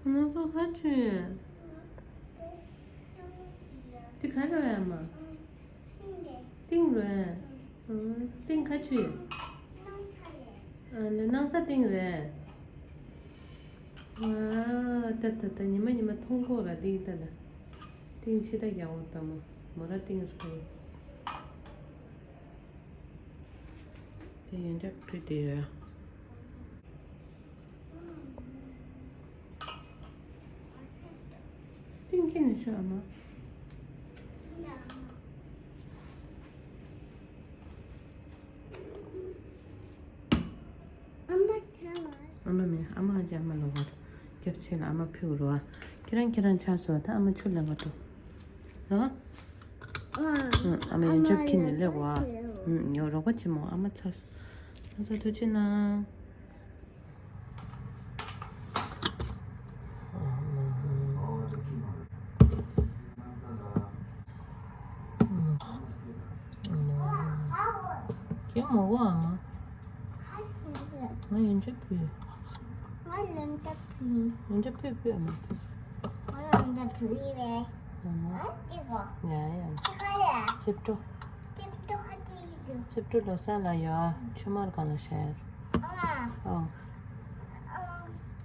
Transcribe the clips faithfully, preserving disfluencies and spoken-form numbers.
ང་ཚོ་ཁ་ཆུ་ཡོད། དེ་ག་རེ་རེད་ཨ་མ། ཏིང་རེད། ཨང་། ཏིང་ཁ་ཆུ་ཡོད། ཨ་ལེ་སྣང་ས་ཏིང་རེད། ཨ་ད་ད་ད་ཉི་མ་ཉི་མ་མཐོང་གོ་ར་དེ་ད་ད། ཏིང་ཕྱི་ད་རྒྱག་འོ་ད་མོ། མོ་ར་ཏིང་རེད། དེ་ཡོན་ཆབ་ཕུད་དེ་ཡོད། ཏིང་ཁྱེར་ནས་ཤོག་ཨ་མ། ཨ་མ་མེད། ཨ་མ་ཨ་ཅག་ཨ་མ་ལོག་པར་སྐྱབས་ཆེ་ལ་ཨ་མ་ཕུལ་རོགས། ཁྱེད་རང་ཁྱེད་རང་ཆགས་སོང་། ད་ཨ་མ་ཆུ་ལེན་ག་འགྲོ། ལོ། ཨ་མ་ཡོན་ཆབ་ཁྱེར་ནས་སླེབས་བ། ཡོ་རོགས་པ་ཆེན་མོ་ཨ་མ་ཚ་སོང་། ཨ་ཚ་ཐུགས་རྗེ་གནང་། ཁྱེད་མོ་གོ་ཨ་མ། ང་ཡོན་ཆབ་ཕུལ། ང་ལམ་ད་ཕུལ། ཡོན་ཆབ་ཕུལ་ཕུལ་ཨ་མ་ཕུལ། ང་ལམ་ད་ཕུལ་བས། ཨ་མ། ཨ་ཅི་གོ། ཡ་ཡ། ཅི་ག་ཡ། ཅིབ་ཀྲོ། ཅིབ་ཀྲོ་ཁ་ཅི་ཡོད། ཅིབ་ཀྲོ་ལོ་གསར་ལ་ཡོད། ཆུ་དམར་སྒང་ལ་ཤར། ཨ་མ། ཨོ། ཨ་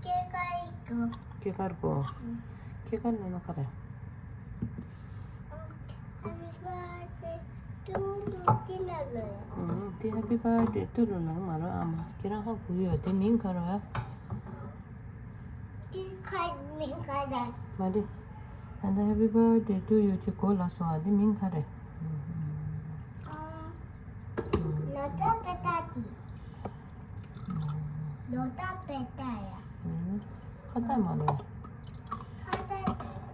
ཁྱེད་ག་ཡི་གོ། ཁྱེད་གར་གོ། ཁྱེད་གར་ལོ་ན་ག་རེ། Happy birthday to you ཏི་ན་ལོ། ཨང་། དེ་Happy birthday to you ལབ་མ་རོ་ཨ་མ། ཁྱེད་རང་ཧ་གོ་ཡོད་དེ་མིང་ག་རེ། དེ་ཁ་མིང་ག་རེ། མ་རེད། ད་ལྟ་Happy birthday to you ཅིག་གོ་ལ་སོང་ཨ། དེ་མིང་ག་རེ། ཨང་། ལོ་ཏོ་པེ་ཏ་ཏི། ལོ་ཏོ་པེ་ཏ་ཡ། ཨང་། ཁ་ཏ་མ་ལོ། ཁ་ཏ་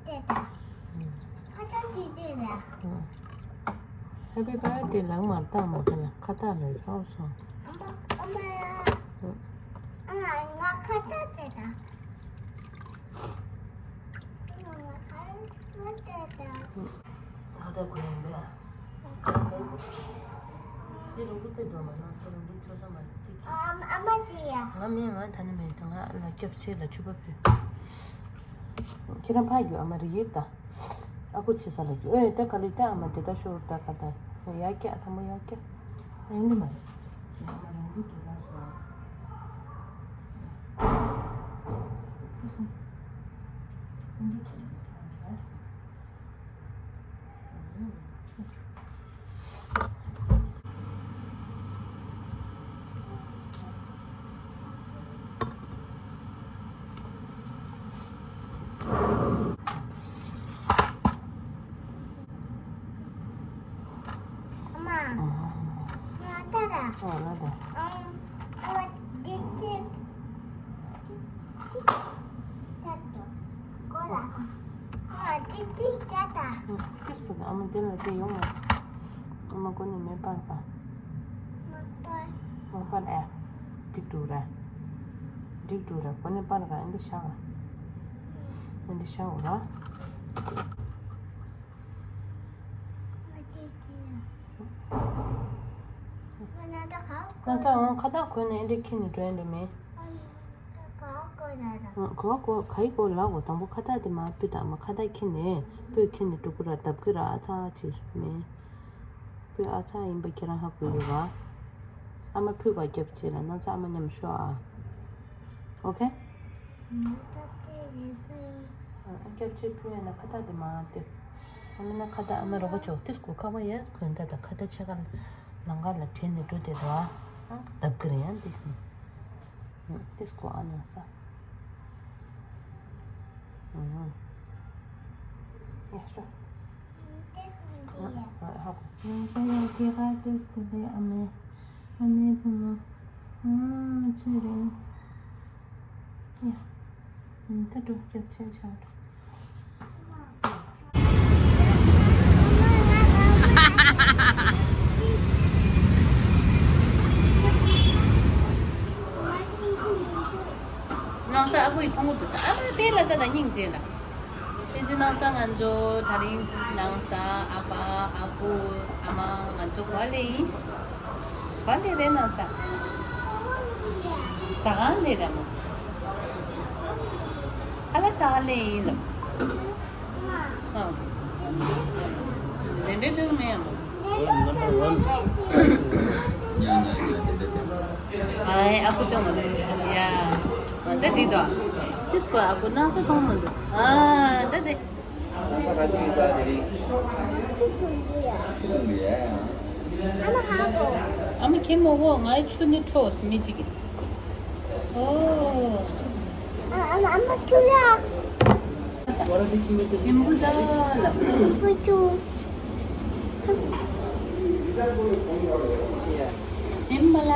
ཏེ་ཏ། ཁ་ཏ་ཏི་ཏི་ལ། Happy birthday ལགས་མར་བཏང་མ་ཁ་ལ་ཁ་ཏ་ལ་རོགས་སོང་། ཨ་མ་ཨ་མ་ཡ། ཨ་མ་ང་ཁ་ཏ་ཏེ་ཏ། ང་ཁ་ཏ་ཏེ་ཏ། ཁ་ཏ་གོ་ཡིན་པས། དེ་རིང་པོ་དཔེ་འགྲོ་མ་ན་ཚོ་རིང་པོ་ཁྱོད་ཚོ་མ་ཐིག་ཨ་ཨ་མ་དེ་ཡ། ང་མིན་ང་ད་ནི་མིན་ད་ང་ལ་སྐྱབས་ཆེ་ལ་ཆུ་པ་ཕུལ། ཁྱེད་རང་ཕ་རྒྱུ་ཨ་མ་རི་ཡིར་ད། ཨ་ཁུ་ཆེ་ས་ལ་རྒྱུ་ཨོའི་ད་ག་ལི་ད་ཨ་མ་དེ་ད་ཤོར་ད་ག་ད་ཡ་སྐྱ་ཐ་མོ་ཡ་སྐྱ། ཨེ་འདི་མ་རེད། ཨ་མ་རང་རྒྱུ་དེ་ད་སོང་། ཨ་མ། ང་ད་ར། ཨོ་ལ་ད། ཨང་། ཨ་མ་འདི་ཅིག་ཅིག་ཅིག་ད་དོ། གོ་ལ། ཨ་མ་འདི་ཅིག་ད་ད། ཏིས་པོ་ཨ་མ་འདི་ལ་དེ་ཡོང་མ། ཨ་མ་གོ་ནི་མེ་པར་པ། མ་པར། མ་པར་ཨེ། འགྲིག་འགྲོ་ར། འགྲིག་འགྲོ་ར་གོ་ནི་པར་ག་ཨེ་འདི་ཤག་ཨེ་འདི་ཤག་འོ་ར། ང་ཚོ་ཁ་བཏགས་གོན་ནས་འདི་ཁྱེར་ནས་འགྲོ་ཡ་འགྲོ་མེད། གོ་གོ་ག་ཡི་གོ་ལ་གོ་དང་པོ་ཁ་བཏགས་དེ་མ་སྤུས་དག་མ་ཁ་བཏགས་ཁྱེར་ནས་སྤུས་ཁྱེར་ནས་འགྲོ་གི་ར་བརྡབ་གི་ར་ཨ་ཚ་བྱེད་ཤུགས་མེད། སྤུས་ཨ་ཚ་ཡིན་པ་ཁྱེད་རང་ཧ་གོ་ཡོད་པ། ཨ་མ་ཕུད་པ་རྒྱབ་བྱེད་ལ་ན་ཚ་ཨ་མ་མཉམ་ཤོག་ཨ། ཨོ་ཁེ། སྐྱབས་ཆེ་ཕུལ་ཡ་ན་ཁ་བཏགས་དེ་མ་དེ། ཨ་མ་ན་ཁ་བཏགས་ཨ་མ་རོགས་པ་ཆོག་ཏིས་གོ་ཁ་བ་ཡ་གོན་ད་ད་ཁ་བཏགས་ཆ་ག་ལང་ཀ་ལ་དྲན་ནས་འགྲོ་དེ་ར། ཨང་བརྡབ་གི་རེད་ཡང་ཏིས་ནི། ཏིས་གོ་ཨ་ན་ས། ཡ་ཤོ། ཧ་གོ། ང་ཚོ་ཡ་སྐྱེས་པ་ཏིས་དེ་ལས་ཨ་མའི། ཨ་མའི་བུ་མོ། ཨང་ཆུ་རེད། ཡ། ད་འགྲོ་སྐྱབས་ཆེན་ཆགས་འགྲོ། ནང་ས་ཨ་ཁུ་ཡི་ཐུང་ངུ་དུ་ས་ཨ་མ་དེ་ལ་ད་ད་སྙིང་རྗེ་ལ། དེ་ཚེ་ནང་ས་ང་ཚོ་དེ་རིང་ནང་ས་ཨ་ཕ་ཨ་ཁུ་ཨ་མ་ང་ཚོ་ག་ལེ་ཡིན། ག་ལེ་རེད་ནང་ས། ཟ་ཁང་ལེ་རེད་མོ། ཨ་ལ་ས་ ཏཱ་ལའི་ཡིན་ལབ། ཨ། དེ་འདྲའི་འདྲ་མེད་ཡ། མ། ཨའི་ཨ་ཁུ་སྟོན་མ་འདུག་ཡ། ཨ་ད་འདི་དོ། དེ་སྐོར་ཨ་ཁུ་སྣང་ས་མཐོང་མ་འདུག་ཨ་ད་དེ། ཨ་མ་ཧ་གོ། ཨ་མ་ཁྱེད་མོ་གོ། ང་ཆུ་ནི་འཕྲོ་སི་མི་གཅིག་གི། ཨོ། ཨ་མ་ཨ་མ་ཐུ་ལ། ཞིམ་པོ་ད་ལ། ཞིམ་པོ་ཆུ། ཞིམ་པ་ལ།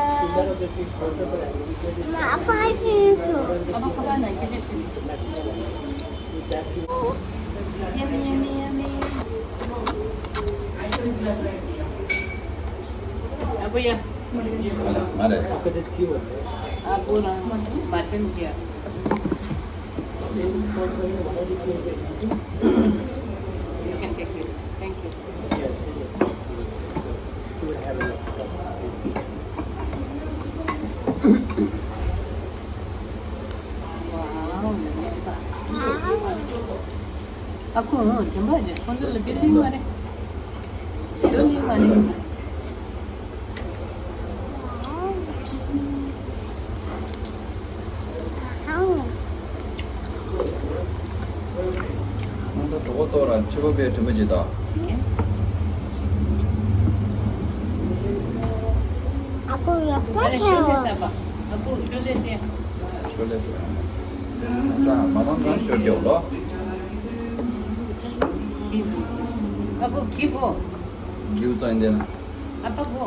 མ་ཨ་ཕ་ཡིན་སོ། ཨ་ཕ་ཁ་པར་ན་ཁྱེད་ཆ་ཞིམ། Yummy, yummy, yummy. ཨ་ཁུ་ཡ། ང་རེད། ཨ་ཁུ་ལ་མ་ཐོན་གྱི། You can take this. Thank you. Wow. ཨ་ཁུ་རྒན་པ་ཅིག་ཁོང་ཚོ་ལ་བི་ལྡིང་མ་རེད། བི་ལྡིང་མ་རེད། ཁོང་ཚོ་གྲོད་ཁོག་ལྟོགས་ར་ཕྱུ་པ་པའི་དྲི་མ་ཅིག་དང་། ཨ་ཁུ་ཡག་པོ་ཨ་རེ་ཤོ་ལེ་ཟ་བ། ཨ་ཁུ་ཤོ་ལེ་ཟ། ཤོ་ལེ་ཟ། ས་མ་མང་གང་ཤོར་རྒྱུ་ལོ། ཨ་ཁུ་གི་གོ། གིའུ་ཙང་ཡིན་དེ་ན། ཨ་ཕ་གོ།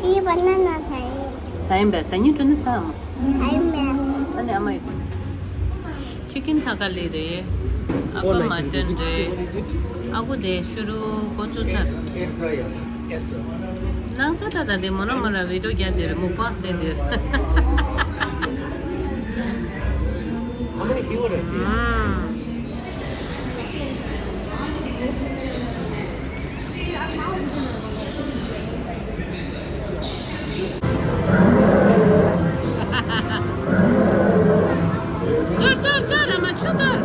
ཡི་བ་ན་ན་ཐ་ཡི། ས་ཡིན་པས་ས་ཉིན་དྲུག་ནི་ས་མ། ཨ་ཡིན་མེ། ཨ་ནི་ཨ་མ་ཡི་གོ། ཅི་ཀིན་ཐ་ཀ་ལི་རེད། ཨ་ཕ་མ་ཏན་རེད། ཨ་ཁུ་དེ་ཤུ་རུ་གོ་ཙུ་ཚར། སྣང་ས་ད་ད་དེ་མོ་ར་མོ་ར་བི་ཌིའོ་རྒྱག་དེ་རེད། མུག་པང་བཟོས་དེ་རེད། ཨ། ཏུར་ཏུར་ཏུར། ཨ་མ་ཆུ་ཏུར།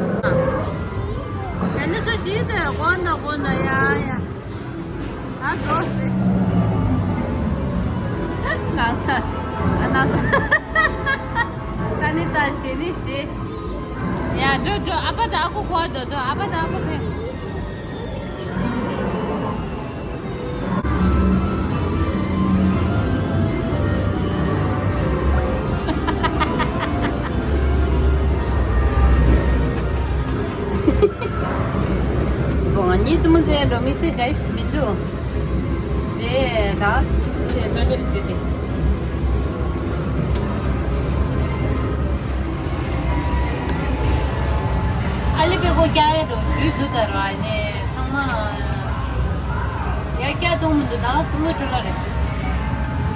ཨ་ནི་ས་ཞིག་ཏུ་གོ་ན་གོ་ན་ཡ་ཡ། ཨ་འགྲོ་སི། ནང་ས། ཨ་ནང་ས། ད་ནི་ད་ཞི་ནི་ཞི། ཡ་འགྲོ་འགྲོ། ཨ་ཕ་དང་ཨ་ཁུ་ཁོ་འགྲོ་འགྲོ། ཨ་ཕ་དང་ཨ་ཁུ་ཕེ། ང་གཉིས་ཙམ་ཙེ་འགྲོ་མི་སྲིད་ག་ཞིག་མི་འདུག་དེ་ད་དེ་ཏོ་ཏོ་ཞིག་དེ། ཨ་ལི་པའི་སྒོ་རྒྱག་ཡ་འགྲོ་ཞུས་འདུག་ད་ར་ནས་ཚང་མ་ཡ་རྒྱག་གཏོང་མི་འདུག་ད་སུ་མོ་ཀྲུ་ལ་རེད།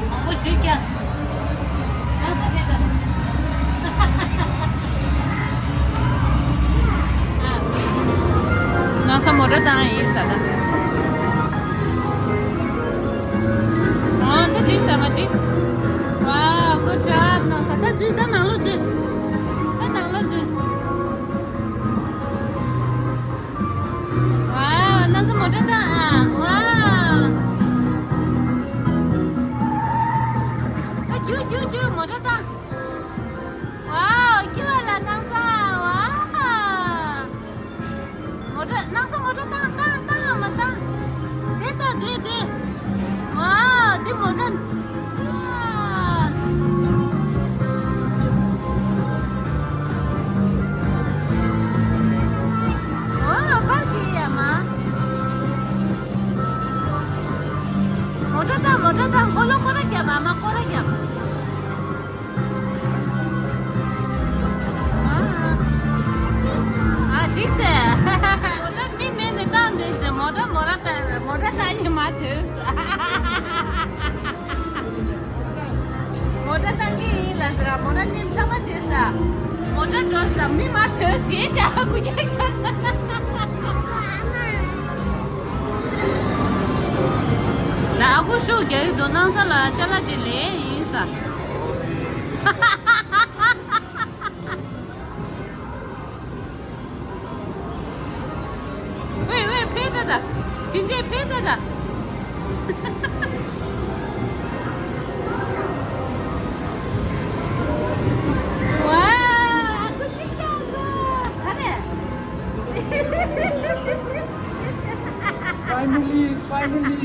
མང་པོ་ཞིག་རྒྱག་ན་ས་མོ་ཊ་བཏང་ཡིན་ས་ད། ཨ་ད་འགྲིག་ས་མ་འགྲིག་ཝ། Good job ན་ས། ད་འཛུལ། ད་ནང་ལོགས་འཛུལ། ད་ནང་ལོགས་འཛུལ། ཝ། ན་ས་མོ་ཊ་བཏང་ཨ། ཝ། ཨ་རྒྱུག་རྒྱུག་རྒྱུག་མོ་ཊ་བཏང་། ཝའོ། ཁྱི་བ་ལ་སྣང་ས། ཝའོ། མོ་ཊ་སྣང་ས། མོ་ཊ་བཏང་བཏང་བཏང་མ་བཏང་། དེ་ལྟ་དེ་དེ། ཝའོ། འདི་མོ་ཊ། ཝའོ། ཕར་གྱིས་ཡ་མ། མོ་ཊ་བཏང་མོ་ཊ་བཏང་། འཁོར་ལོ་སྐོར་ར་རྒྱབ། ཨ་མ་སྐོར་ར་རྒྱབ། ཨ་འགྲིག་སེ། མོ་ཊ་མི་མེད་ནས་བཏང་འདུག་ཟེར། མོ་ཊ་མོ་ཊ་བཏང་། མོ་ཊ་བཏང་ཡིན་མ་ཐོས། མོ་ཊ་བཏང་གི་ཡིན་ལ་ཟེར། མོ་ཊ་ནི་ཚང་མ་བྱས་ས། མོ་ཊ་འགྲོ་ས་མི་མ་ཐོས་ཞེས་བྱ་གུ་རྒྱག་གི། ད་ ཨ་ཁུ་ཤུགས་རྒྱག་གི་འདུག་སྣང་ས་ལ་ཅ་ལག་ཅིག་ལེན་ཡིན་ས། ཝེ་ཝེ་ཕེབས་ད་ད། ཅིན་ཅིན་ཕེབས་ད་ད། ཝ། ཨ་ཁུ་ཅིག་ཀྱང་ཟོ། ཨ་རེ། Finally, finally.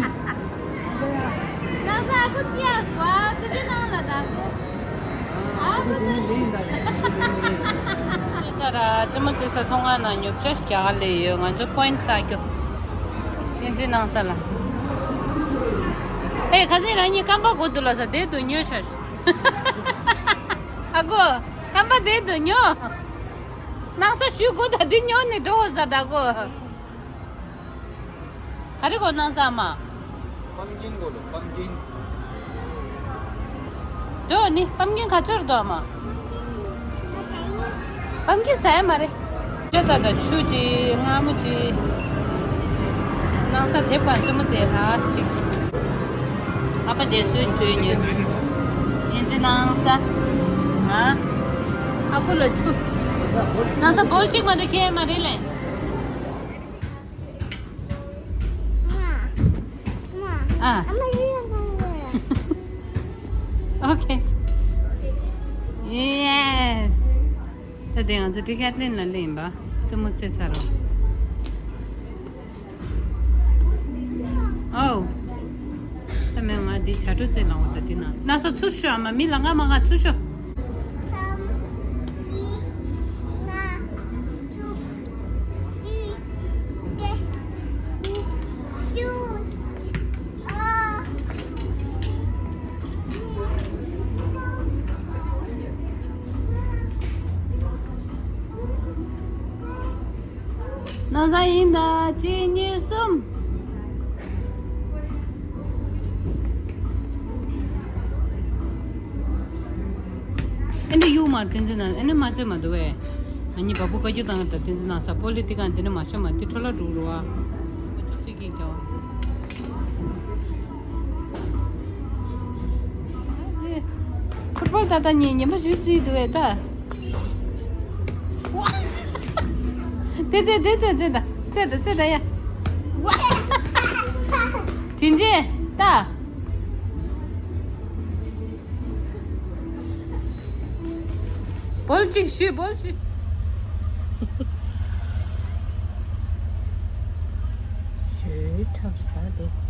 ནང་ས་ཨ་ཁུ་ཅི་ཡ་ཟོ། ཨ་ཁུ་ཅི་ནང་ལ་ད་ཟོ། ཨ་ཁུ་ཅི། ཅི་ཚ་ར་ཅི་མོ་ཅི་ས་ཚོང་ཁང་ནང་ཉོ་ཆ་ཞིག་རྒྱག་ལས་ཡོད། ང་ཚོ་པོ་ཡིན་ས་སྐྱོ། ཡིན་ཅི་ནང་ས་ལ། ཨེ་ཁ་སང་རང་ཉིད་རྐང་པ་གོ་འདུག་ལ་ས་དེ་དུ་ཉོ་ཤ། ཨ་ཁུ། རྐང་པ་དེ་དུ་ཉོ། ནང་ས་ཞུ་དགོས་ད་འདི་ཉོ་ནས་འགྲོ་ས་ད་གོ། ག་རེ་གོ་ནང་ས་མ། པམ་ཀིན་གོ་ལོ་པམ་ཀིན། འགྲོ་ནི་པམ་ཀིན་ག་ཚོད་འདུག་མ། པམ་ཀིན་ཟ་ཡ་མ་རེད། ཅོ་ད་ད་ཆུ་ཅི་མངར་མོ་ཅི། ནང་ས་དེབ་ག་ཅི་མོ་ཙེ་ལ་ཅིག་ཨ་ཕ་དེ་སུན་བཅོས་ཉོས། ཡིན་ཙི་ནང་ས། ཨ། ཨ་ཁུ་ལ་ཆུ། ནང་ས་བོལ་གཅིག་མ་རེད་ཁྱེད་མ་རེད་ལེ། ཨ། ཨོ་ཁེ། ཡེ། ད་དེ་ང་ཚོ་ཌི་ཀེ་ཐ་ལོན་ལ་སླེབས་ཡིན་པ། ཙི་མོ་ཙེ་ཚ་རོ། ཨའོ། ད་མེད་ང་འདི་བྱ་སྒྲོ་རྩེ་ལང་བ་ད་འདི་ན། ན་སོ་ཚུར་ཤོག་ཨ་མ་མི་ལང་ག་མ་ག་ཚུར་ཤོག་ན་ས་ཡིན་ད་གཅིག་གཉིས་གསུམ། ཨེ་འདི་ཡུག་མ་བསྟན་འཛིན་ན་ཨེ་ནི་མ་བཙལ་མ་འདུག་བས། ང་གཉིས་བ་སྤུ་བཀའ་བཀྱོན་བཏང་ད་བསྟན་འཛིན་ན་ས་པོ་ལི་ཏི་ཀ་འདི་ནི་མ་ཤོ་མ་འདི་འཕྲོ་ལ་འགྲོ་རུ་བ། ཅི་གིས་ཀྱང་། ཕུཊ་བོལ་ད་ལྟ་ཉིན་ཉི་མ་བཞུད་རྩིས་འདུག་བས་ད། དེ་དེ་དེ་དེ་དེ་ད་ཚེ་ད་ཚེ་ད་ཡ། དེ་འདྲས་ད། བོལ་གཅིག་ཞུས་བོལ་ཞུས། ཞུས་ཁྲབ་ས་དེ།